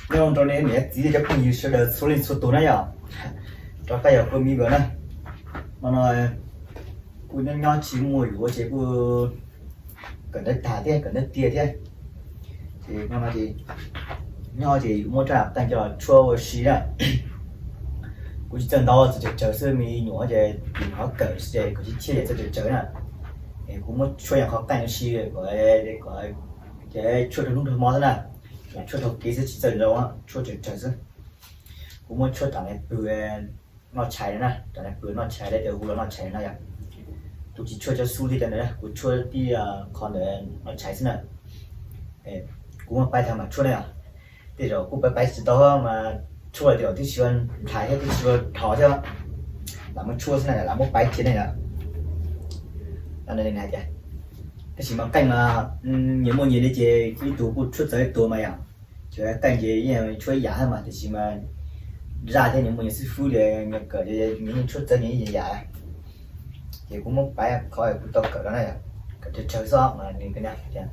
Nyob zoo rau nej niam txiv cov phooj ywg sawv daws txhua leej txhua tus na yom. Rov qab yog kuv Miv Vwm na. Hmo no kuj nyob nyob tsis muaj yuav ces kuj kawm ntawv tag thiab kawm ntawv tiag thiab. Ces hmo no ces nyob ces yuav muab rab qeej coj los tshuab ua si na. Kuv tsis txawj ntau, txawj tsawg tsawg xwb, me nyuam ces tim qhov kawm ces kawm tsis tshiab ces txawj tsawg tsawg na. Es kuv muab tshuab yog qhov qeej ua si kom, kom ces tshuab rau hnub rau hmo xwb na. Tshuab taug kev xwb tsis txawj ntau, tshuab tsawg tsawg xwb. Kuv muab tshuab tom nais pw noj tshais no na, tom nais pw noj tshais, lawv tias hu los noj tshais no yom. Kuv tsis tshuab cov xub thiab cov ntawd na, kuv tshuab tib qho ntawd noj tshais xwb na. Kuv muab paib tag mam tshuab na yom. Tej zaum kuj paib paib tsis tau mas tshuab lawm tej zaum twb tsis ua nrhais thiab twb tsis ua dhos thiab, lam muab tshuab xwb na, lam muab paib cia ne yom. Hais tias, tab sis mas qeej mas nyias muaj nyias li ces ib tug kuj tshuab txawv ib tug mas yom. Ces qeej ces yeej tshuab ib yam thiab mas tiam sis mas zaj thiab nyias muaj nyias xib fwb li, nyias kawm nyias yeej tshuab txawv nyias ib yam. Ces kuv muab paib qhov kuv tau kawm no na, kawm tsawg tsawg xwb mas nws tias,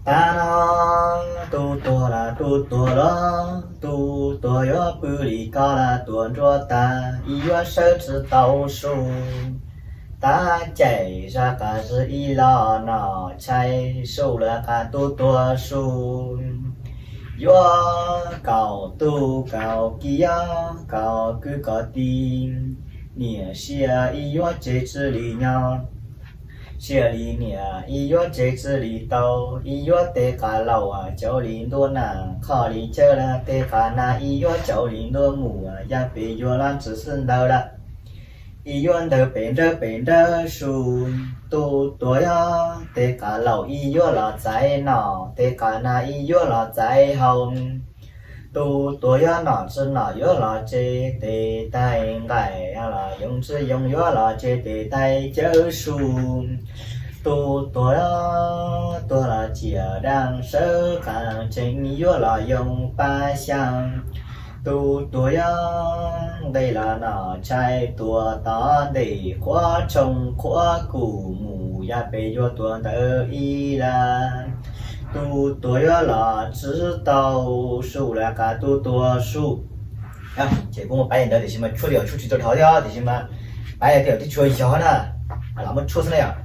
tag no tub tuag los tub tuag los, tub tuag yuav pw li ko los tuag nruab tag, ib yuav sawv tsis tau su. Tab caim zaj qas zig ib los noj tshais, su lawv qas tub tuag su. Yuav kaum tub kaum kiv, yuav kaum kwv kaum tij, niam sia ib yuav tsev tsis li nyob. Sia li niam ib yuav tsev tsis li tau, ib yuav tej qas laus caum li ntuj na, qhov li cawv lawm tej qas na ib yuav caum li ntuj mus, yog peb yuav los tsis xwb ntawd lawm. Ib yuav ntawd pem nrawm pem nrawm su, tub tuag yuav tej qas laus ib yuav los txais noj, tej qas na ib yuav los txais haus. Tub tuag yuav noj tsis noj yuav los tsev, tej taig nqaij los yoov tsis yoov yuav los tsev, tej taig cawv su. Tub tuag, tuag los ciam dab sawv qas tseeb yuav los yoov pab xyaa. Tub tuag yuav nqe los noj tshais, tuag tom ntej qhuav tshooj qhuav kub mus, yog peb yuav tuag ntawd ib lawm. Tub tuag yuav los tsis tau su, lawv qas tub tuag su. Ces kuv muab paib li ntawd tiam sis mas tshuab li yog tshuab tsis tau dhos thiab tiam sis mas paib li yog twb tsis tshua yog na, lam muab tshuab xwb na yom.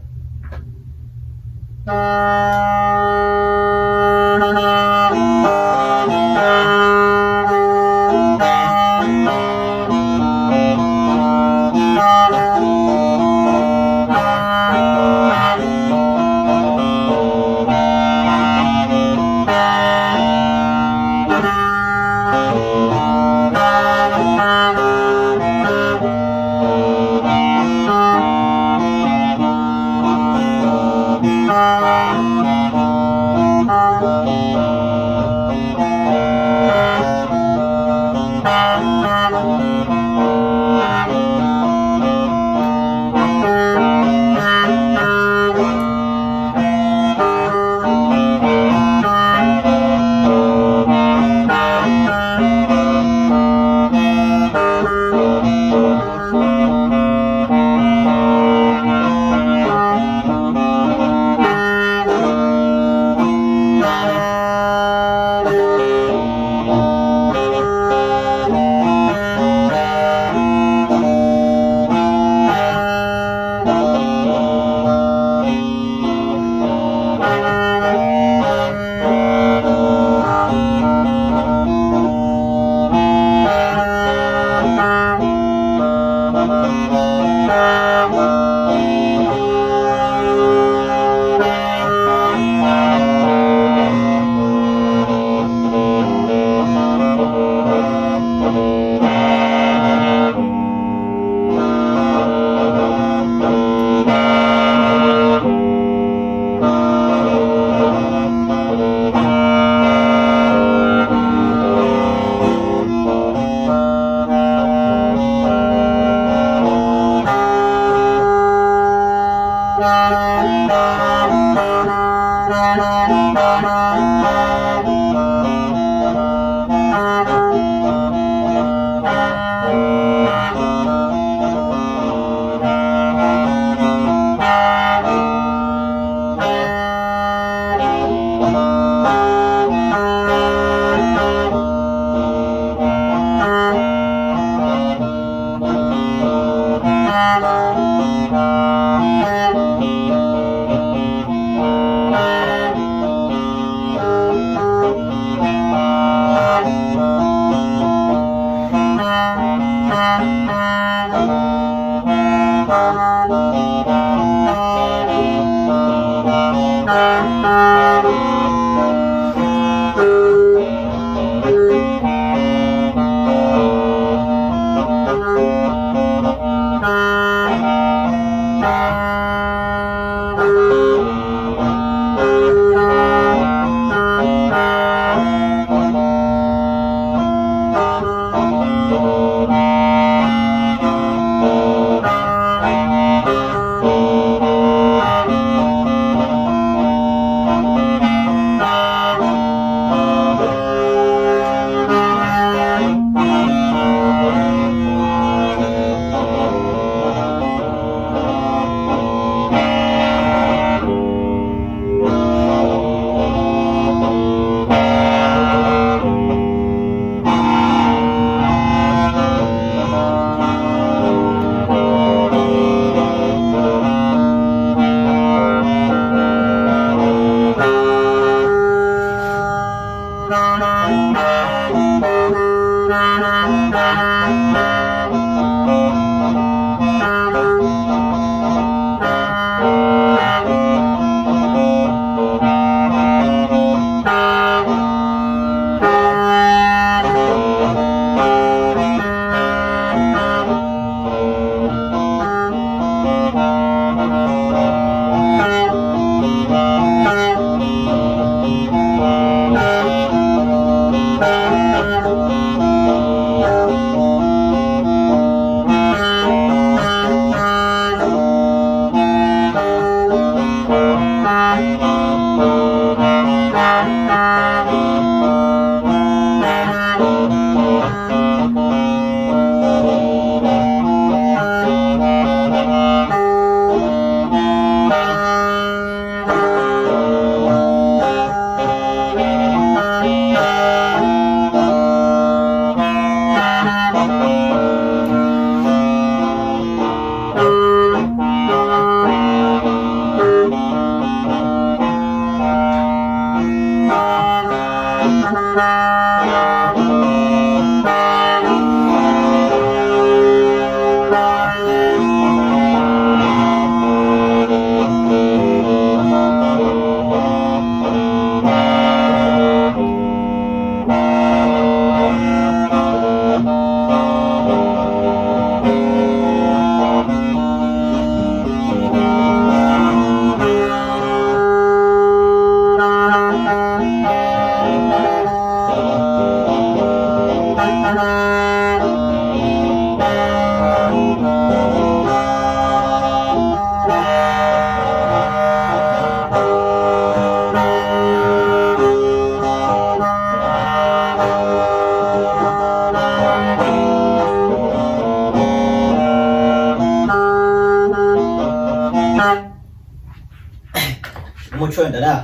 Muaj tshuaj ntawd na,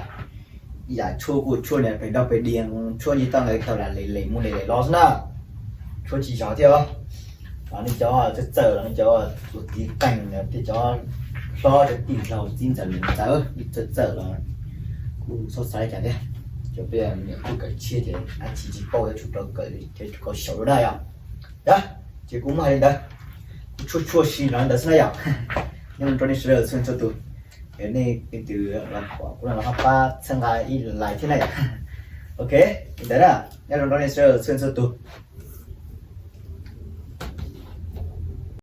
yam tshuaj kuj tshuaj niag pes dog pes diav, tshuaj nce toj nqes taug lam lem lem mus lem lem los xwb na. Tshuaj tsis zog thiab os. Los nej cov txawj txawj los nej cov tus txiv qeej thiab cov hlob cov tij laug txib ntxawm li ntxawm txawj txawj los kuj txhob xav li cas thiab. Cov peb niam kuj kawm tshiab ces dab tsi tsis paub yuav tsum rau kawm thiab tsum kawm xyaum dua na yom. Yog, ces kuv muaj hais li ntawd, kuv tshuaj tshuaj si no ntawd xwb na yom. Nyob rau nej sawv daws txhua txhua tus, nej leej twg los kuv los pab txhawb nqa ib like thiab na yom. Ok, li ntawd na, nyob rau nej sawv daws txhua txhua tus.